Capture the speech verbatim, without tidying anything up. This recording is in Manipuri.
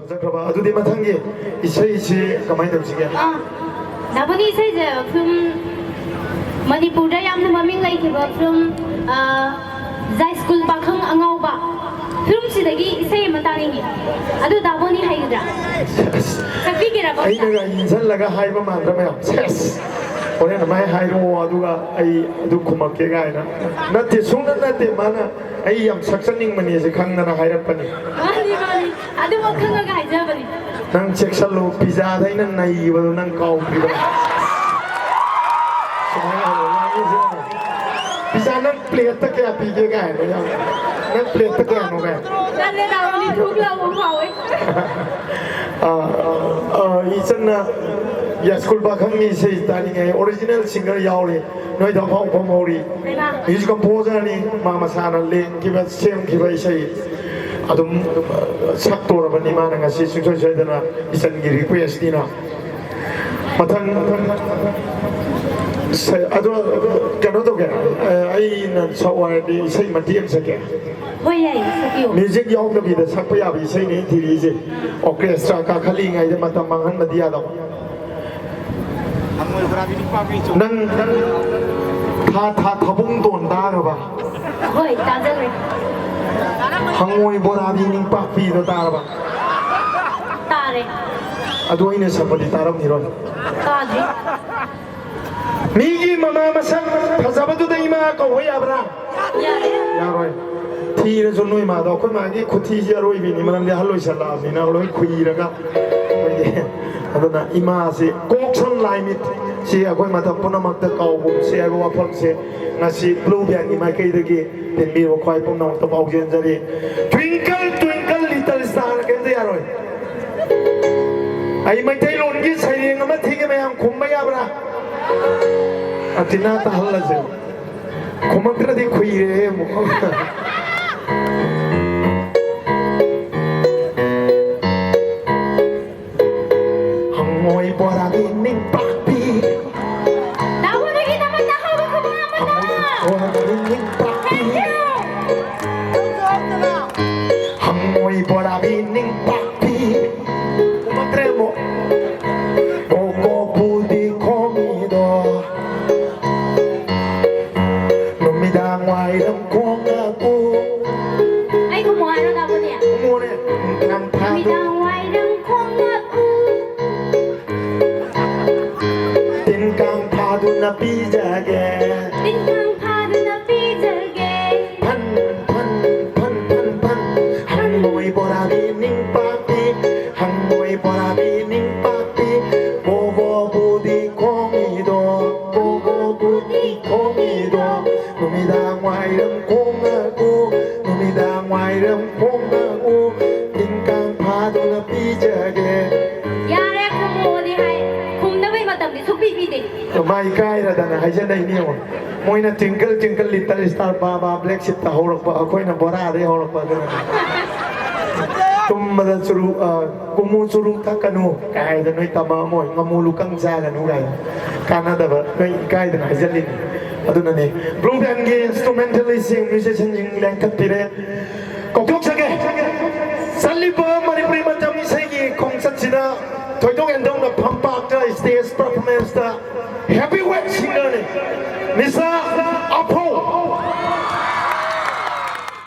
ꯐꯖꯈ꯭ꯔꯕ꯫ ꯑꯗꯨꯗꯤ ꯃꯊꯪꯒꯤ ꯏꯁꯩꯁꯤ ꯀꯃꯥꯏꯅ ꯇꯧꯁꯤꯒꯦ? ꯑꯥ, ꯗꯥꯕꯣꯅꯤ ꯏꯁꯩꯁꯦ ꯐꯤꯂꯝ, ꯃꯅꯤꯄꯨꯔꯗ ꯌꯥꯝꯅ ꯃꯃꯤꯡ ꯂꯩꯈꯤꯕ ꯐꯤꯂꯝ, ꯑꯥ, ꯖꯥꯏ ꯁ꯭ꯀꯨꯜ ꯄꯥꯈꯪ ꯑꯉꯥꯎꯕ ꯐꯤꯂꯝꯁꯤꯗꯒꯤ ꯏꯁꯩ ꯑꯃ ꯇꯥꯅꯤꯡꯉꯤ꯫ ꯑꯗꯨ ꯗꯥꯕꯣꯅꯤ ꯍꯩꯒꯗ꯭ꯔꯥ? ꯁꯦꯁ꯫ ꯁꯛꯄꯤꯒꯦꯔꯥ, ꯕꯣꯁꯇ? ꯑꯩꯅꯒ ꯏꯟꯁꯤꯜꯂꯒ ꯍꯥꯏꯕ ꯃꯥꯟꯗ꯭ꯔꯥ ꯃꯌꯥꯝ? ꯁꯦꯁ꯫ ꯍꯣꯔꯦꯟ ꯑꯗꯨꯃꯥꯏꯅ ꯍꯥꯏꯔꯛꯑꯣ, ꯑꯗꯨꯒ ꯑꯩ ꯑꯗꯨ ꯈꯨꯝꯃꯛꯀꯦ ꯀꯥꯏꯅ꯫ ꯅꯠꯇꯦ, ꯁꯨꯡꯅꯠ ꯅꯠꯇꯦ, ꯃꯥꯅ ꯑꯩ ꯌꯥꯝ ꯁꯛꯆꯅꯤꯡꯕꯅꯦꯁꯦ ꯈꯪꯗꯅ ꯍꯥꯏꯔꯛꯄꯅꯤ꯫ ꯃꯥꯅꯤ, ꯃꯥꯅꯤ꯫ ꯑꯗꯨꯃꯛ ꯈꯪꯉꯒ ꯍꯥꯏꯖꯕꯅꯤ꯫ ꯅꯪ ꯆꯦꯛꯁꯜꯂꯨ, ꯄꯤꯖꯥꯗ ꯑꯩꯅ ꯅꯩꯕꯗꯣ ꯅꯪ ꯀꯥꯎꯗ꯭ꯔꯤꯕ? ꯁꯨꯃꯥꯏꯅ ꯍꯥꯏꯌꯣ, ꯉꯥꯡꯉꯤꯁꯦ ꯌꯦꯡꯉꯣ꯫ ꯄꯤꯖꯥ, ꯅꯪ ꯄ꯭ꯂꯦꯠꯇ ꯀꯌꯥ ꯄꯤꯒꯦ ꯀꯥꯏꯅ ꯌꯥꯝ, ꯅꯪ ꯄ꯭ꯂꯦꯠꯇ ꯀꯌꯥꯅꯣ ꯀꯥꯏꯅ꯫ ꯇꯜꯂꯦ, ꯅꯥꯎꯕꯅꯤ ꯊꯨꯛ ꯂꯥꯎꯕ ꯐꯥꯎꯋꯦ꯫ ꯑꯥ, ꯑꯥ, ꯏꯆꯟꯅ ꯌꯥꯏꯁ꯭ꯀꯨꯜ ꯄꯥꯈꯪꯒꯤ ꯏꯁꯩ ꯇꯥꯅꯤꯡꯉꯦ, ꯑꯣꯔꯤꯖꯤꯅꯦꯜ ꯁꯤꯡꯒꯔ ꯌꯥꯎꯔꯤ, ꯅꯣꯏꯗ ꯑꯐꯥꯎ ꯐꯝꯍꯧꯔꯤ꯫ ꯍꯩꯃꯥ꯫ ꯃ꯭ꯌꯨꯖꯤꯛ ꯀꯝꯄꯣꯖꯔꯅꯤ, ꯃꯥ ꯃꯁꯥꯅ ꯂꯦꯡꯈꯤꯕ, ꯁꯦꯝꯈꯤꯕ ꯏꯁꯩ ꯑꯗꯨꯝ, ꯑ, ꯁꯛꯇꯣꯔꯕꯅꯤ ꯃꯥꯅ ꯉꯁꯤ ꯁꯨꯡꯁꯣꯏ ꯁꯣꯏꯗꯅ, ꯏꯆꯟꯒꯤ ꯔꯤꯀ꯭ꯋꯦꯁꯅꯤꯅ꯫ ꯃꯊꯪ, ꯁ-, ꯑꯗꯣ ꯀꯩꯅꯣ ꯇꯧꯒꯦ, ꯑ, ꯑꯩꯅ ꯁꯛꯑꯣ ꯍꯥꯏꯔꯗꯤ ꯏꯁꯩ ꯃꯇꯦꯛ ꯑꯃ ꯁꯛꯀꯦ꯫ ꯍꯣꯏ, ꯌꯥꯏꯌꯦ, ꯁꯛꯄꯤꯌꯨ꯫ ꯃ꯭ꯌꯨꯖꯤꯛ ꯌꯥꯎꯗꯕꯤꯗ ꯁꯛꯄ ꯌꯥꯕ ꯏꯁꯩꯅꯦ ꯑꯩꯅ ꯊꯤꯔꯤꯁꯦ꯫ ꯑꯣꯔꯀꯦꯁꯇ꯭ꯔꯥ ꯀꯥꯈꯠꯂꯤꯉꯩꯗ ꯃꯇꯝ ꯃꯥꯡꯍꯟꯕꯗꯤ ꯌꯥꯗꯕ꯫ ꯅꯪ ꯊꯥ ꯊꯥ ꯊꯥꯕꯨꯡ ꯇꯣꯟ ꯇꯥꯈ꯭ꯔꯕ? ꯍꯣꯏ, ꯇꯥꯖꯈ꯭ꯔꯦ꯫ ꯍꯪꯉꯣꯏ ꯕꯣꯔꯥꯗꯤ ꯅꯤꯡꯄꯥꯛꯄꯤꯗꯣ ꯇꯥꯔꯕ? ꯇꯥꯔꯦ꯫ ꯑꯗꯨ ꯑꯩꯅ ꯁꯛꯄꯗꯤ ꯇꯥꯔꯝꯈꯤꯔꯣꯏ꯫ ꯇꯥꯗ꯭ꯔꯤ꯫ ꯃꯤꯒꯤ ꯃꯃꯥ ꯃꯁꯛ ꯐꯖꯕꯗꯨꯗ ꯏꯃꯥ ꯀꯧꯕ ꯌꯥꯕ꯭ꯔꯥ? ꯌꯥꯔꯦ꯫ ꯌꯥꯔꯣꯏ꯫ ꯊꯤꯔꯁꯨ ꯅꯣꯏ ꯃꯥꯗꯣ, ꯑꯩꯈꯣꯏ ꯃꯥꯒꯤ ꯈꯨꯊꯤꯁꯦ ꯑꯔꯣꯏꯕꯤꯅꯤ, ꯃꯔꯝꯗꯤ ꯑꯍꯜ ꯑꯣꯏꯁꯜꯂꯛꯑꯕꯅꯤꯅ ꯂꯣꯏ ꯈꯨꯏꯔꯒ꯫ ꯑꯩꯈꯣꯏꯒꯤ, ꯑꯗꯨꯅ ꯏꯃꯥꯁꯤ ꯀꯣꯛ ꯁꯝ ꯂꯥꯏ ꯃꯤꯠ ꯁꯤ ꯑꯩꯈꯣꯏ ꯃꯊꯛ ꯄꯨꯝꯅꯃꯛꯇ ꯀꯥꯎꯒꯨꯝꯁꯤ ꯍꯥꯏꯕ ꯋꯥꯐꯝꯁꯦ ꯉꯁꯤ ꯕ꯭ꯂꯨ ꯕꯦꯟꯒꯤ ꯃꯥꯏꯀꯩꯗꯒꯤ ꯇꯤꯟꯕꯤꯕ ꯈ꯭ꯋꯥꯏ ꯄꯨꯝꯅꯃꯛꯇ ꯄꯥꯎꯖꯦꯟꯖꯔꯤ꯫ Twinkle twinkle little star ꯀꯩꯝꯇ ꯌꯥꯔꯣꯏ꯫ ꯑꯩ ꯃꯩꯇꯩꯂꯣꯟꯒꯤ ꯁꯩꯔꯦꯡ ꯑꯃ ꯊꯤꯒꯦ, ꯃꯌꯥꯝ ꯈꯨꯝꯕ ꯌꯥꯕ꯭ꯔꯥ? ꯑꯇꯤꯅꯥ ꯇꯥꯍꯜꯂꯁꯦ꯫ ꯈꯨꯝꯃꯛꯇ꯭ꯔꯗꯤ ꯈꯨꯏꯔꯦ ꯑꯃꯨꯛ꯫ ꯍꯪꯉꯣꯏ ꯕꯣꯔꯥꯗꯤ ꯅꯤꯡꯄꯥꯛꯄꯤ꯫ ꯇꯥꯃꯣꯗꯒꯤꯗꯃꯛꯇ ꯑꯍꯧꯕ ꯈꯨꯕꯝ ꯑꯃ꯫ ꯍꯪꯉꯣꯏ ꯕꯣꯔꯥꯗꯤ ꯅꯤꯡꯄꯥꯛꯄꯤ꯫ Thank you. ꯍꯪꯉꯣꯏ ꯕꯣꯔꯥꯗꯤ ꯅꯤꯡꯄꯥꯛꯄꯤ꯫ ꯄꯤꯖꯒꯦ꯫ ꯇꯤꯟꯈꯥꯡ ꯐꯥꯗꯨꯅ ꯄꯤꯖꯒꯦ꯫ ꯐꯟ ꯐꯟ ꯐꯟ ꯐꯟ ꯐꯟ꯫ ꯍꯪꯉꯣꯏ ꯕꯣꯔꯥ ꯄꯤꯅꯤꯡ ꯄꯥꯛꯄꯤ꯫ ꯍꯪꯉꯣꯏ ꯕꯣꯔꯥ ꯄꯤꯅꯤꯡ ꯄꯥꯛꯄꯤ꯫ ꯕꯣꯕꯣ ꯕꯨꯗꯤ ꯈꯣꯡꯉꯤꯗꯣ꯫ ꯕꯣꯕꯣ ꯕꯨꯗꯤ ꯈꯣꯡꯉꯤꯗꯣ꯫ ꯅꯨꯃꯤꯗꯥꯡ ꯋꯥꯏꯔꯝ ꯈꯣꯡꯉꯛꯎ꯫ ꯅꯨꯃꯤꯗꯥꯡ ꯋꯥꯏꯔꯝ ꯈꯣꯡꯉꯛꯎ꯫ ꯇꯤꯟꯈꯥꯡ ꯐꯥꯗꯨꯅ ꯄꯤꯖꯒꯦ꯫ ꯌꯥꯔꯦ, ꯈꯨꯝꯃꯣꯗꯤ ꯍꯥꯏ꯫ ꯈꯨꯝꯅꯕꯒꯤ ꯃꯇꯝꯗꯤ ꯁꯨꯛꯄꯤ ꯄꯤꯗꯦ꯫ ꯃꯥ ꯏꯀꯥꯏꯔꯗꯅ ꯍꯥꯏꯖꯜꯂꯛꯏꯅꯦ ꯌꯦꯡꯉꯣ꯫ ꯃꯣꯏꯅ Twinkle Twinkle Little Star, ꯕꯥ ꯕꯥ Black Sheep ꯇ ꯍꯧꯔꯛꯄ, ꯑꯩꯈꯣꯏꯅ ꯕꯣꯔꯥꯗꯩ ꯍꯧꯔꯛꯄ ꯑꯗꯨꯅꯅꯦ꯫ ꯇꯨꯝꯕꯗ ꯆꯨꯔꯨ, ꯑ, ꯀꯨꯝꯃꯨ ꯆꯨꯔꯨ ꯊꯛꯀꯅꯨ ꯀꯥꯏꯗ ꯅꯣꯏ ꯇꯝꯃꯛꯑꯝꯃꯣꯏ, ꯉꯥꯃꯨ ꯂꯨꯀꯪ ꯆꯥꯒꯅꯨ ꯀꯥꯏꯅ꯫ ꯀꯥꯟꯅꯗꯕ, ꯅꯣꯏ ꯏꯀꯥꯏꯗꯅ ꯍꯥꯏꯖꯜꯂꯤꯅꯤ꯫ ꯑꯗꯨꯅꯅꯦ blue band ꯒꯤ instrumentalist ꯁꯤꯡ, musician ꯁꯤꯡ ꯂꯦꯡꯈꯠꯄꯤꯔꯦ꯫ ꯀꯧꯊꯣꯛꯆꯒꯦ꯫ ꯆꯠꯂꯤꯕ ꯃꯅꯤꯄꯨꯔꯤ ꯃꯇꯝ ꯏꯁꯩꯒꯤ ꯈꯣꯡꯆꯠꯁꯤꯗ ꯊꯣꯏꯗꯣꯛ ꯍꯦꯟꯗꯣꯛ